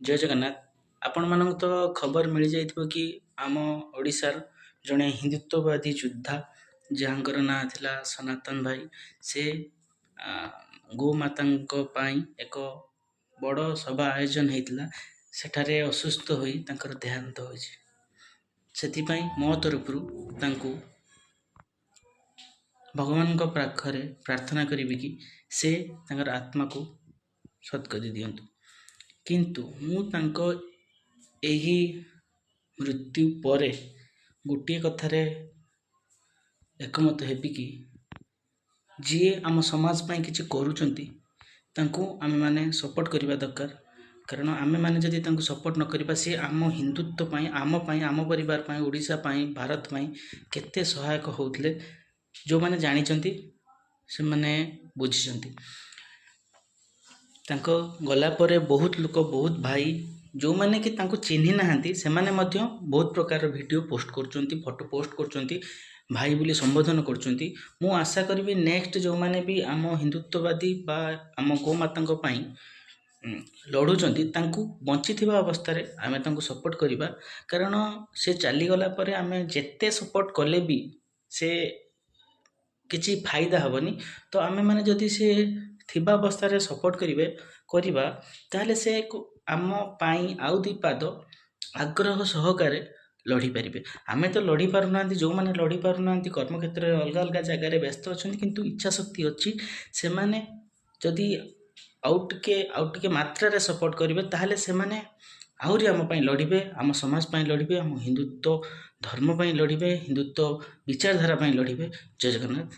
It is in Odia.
ଜୟ ଜଗନ୍ନାଥ। ଆପଣମାନଙ୍କୁ ତ ଖବର ମିଳିଯାଇଥିବ କି ଆମ ଓଡ଼ିଶାର ଜଣେ ହିନ୍ଦୁତ୍ୱବାଦୀ ଯୋଦ୍ଧା, ଯାହାଙ୍କର ନାଁ ଥିଲା ସନାତନ ଭାଇ, ସେ ଗୋମାତାଙ୍କ ପାଇଁ ଏକ ବଡ଼ ସଭା ଆୟୋଜନ ହେଇଥିଲା, ସେଠାରେ ଅସୁସ୍ଥ ହୋଇ ତାଙ୍କର ଦେହାନ୍ତ ହୋଇଛି। ସେଥିପାଇଁ ମୋ ତରଫରୁ ତାଙ୍କୁ ଭଗବାନଙ୍କ ପାଖରେ ପ୍ରାର୍ଥନା କରିବି କି ସେ ତାଙ୍କର ଆତ୍ମାକୁ ସଦ୍ଗତି ଦିଅନ୍ତୁ। କିନ୍ତୁ ମୁଁ ତାଙ୍କ ଏହି ମୃତ୍ୟୁ ପରେ ଗୋଟିଏ କଥାରେ ଏକମତ ହେବି କି ଯିଏ ଆମ ସମାଜ ପାଇଁ କିଛି କରୁଛନ୍ତି, ତାଙ୍କୁ ଆମେମାନେ ସପୋର୍ଟ କରିବା ଦରକାର। କାରଣ ଆମେମାନେ ଯଦି ତାଙ୍କୁ ସପୋର୍ଟ ନ କରିବା, ସିଏ ଆମ ହିନ୍ଦୁତ୍ୱ ପାଇଁ, ଆମ ପାଇଁ, ଆମ ପରିବାର ପାଇଁ, ଓଡ଼ିଶା ପାଇଁ, ଭାରତ ପାଇଁ କେତେ ସହାୟକ ହେଉଥିଲେ, ଯେଉଁମାନେ ଜାଣିଛନ୍ତି ସେମାନେ ବୁଝିଛନ୍ତି। ତାଙ୍କ ଗଲା ପରେ ବହୁତ ଲୋକ, ବହୁତ ଭାଇ, ଯେଉଁମାନେ କି ତାଙ୍କୁ ଚିହ୍ନି ନାହାନ୍ତି, ସେମାନେ ମଧ୍ୟ ବହୁତ ପ୍ରକାର ଭିଡ଼ିଓ ପୋଷ୍ଟ କରୁଛନ୍ତି, ଫଟୋ ପୋଷ୍ଟ କରୁଛନ୍ତି, ଭାଇ ବୋଲି ସମ୍ବୋଧନ କରୁଛନ୍ତି। ମୁଁ ଆଶା କରିବି ନେକ୍ସଟ ଯେଉଁମାନେ ବି ଆମ ହିନ୍ଦୁତ୍ୱବାଦୀ ବା ଆମ ଗୋମାତାଙ୍କ ପାଇଁ ଲଢ଼ୁଛନ୍ତି, ତାଙ୍କୁ ବଞ୍ଚିଥିବା ଅବସ୍ଥାରେ ଆମେ ତାଙ୍କୁ ସପୋର୍ଟ କରିବା। କାରଣ ସେ ଚାଲିଗଲା ପରେ ଆମେ ଯେତେ ସପୋର୍ଟ କଲେ ବି ସେ କିଛି ଫାଇଦା ହେବନି। ତ ଆମେମାନେ ଯଦି ସେ ଥିବା ଅବସ୍ଥାରେ ସପୋର୍ଟ କରିବା, ତାହେଲେ ସେ ଆମ ପାଇଁ ଆଉ ଦୁଇ ପାଦ ଆଗ୍ରହ ସହକାରେ ଲଢ଼ିପାରିବେ। ଆମେ ତ ଲଢ଼ି ପାରୁନାହାନ୍ତି। ଯେଉଁମାନେ ଲଢ଼ି ପାରୁନାହାନ୍ତି, କର୍ମକ୍ଷେତ୍ରରେ ଅଲଗା ଅଲଗା ଜାଗାରେ ବ୍ୟସ୍ତ ଅଛନ୍ତି, କିନ୍ତୁ ଇଚ୍ଛା ଶକ୍ତି ଅଛି, ସେମାନେ ଯଦି ଆଉ ଟିକେ ମାତ୍ରାରେ ସପୋର୍ଟ କରିବେ, ତାହେଲେ ସେମାନେ ଆହୁରି ଆମ ପାଇଁ ଲଢ଼ିବେ, ଆମ ସମାଜ ପାଇଁ ଲଢ଼ିବେ, ଆମ ହିନ୍ଦୁତ୍ୱ ଧର୍ମ ପାଇଁ ଲଢ଼ିବେ, ହିନ୍ଦୁତ୍ୱ ବିଚାରଧାରା ପାଇଁ ଲଢ଼ିବେ। ଜୟ ଜଗନ୍ନାଥ।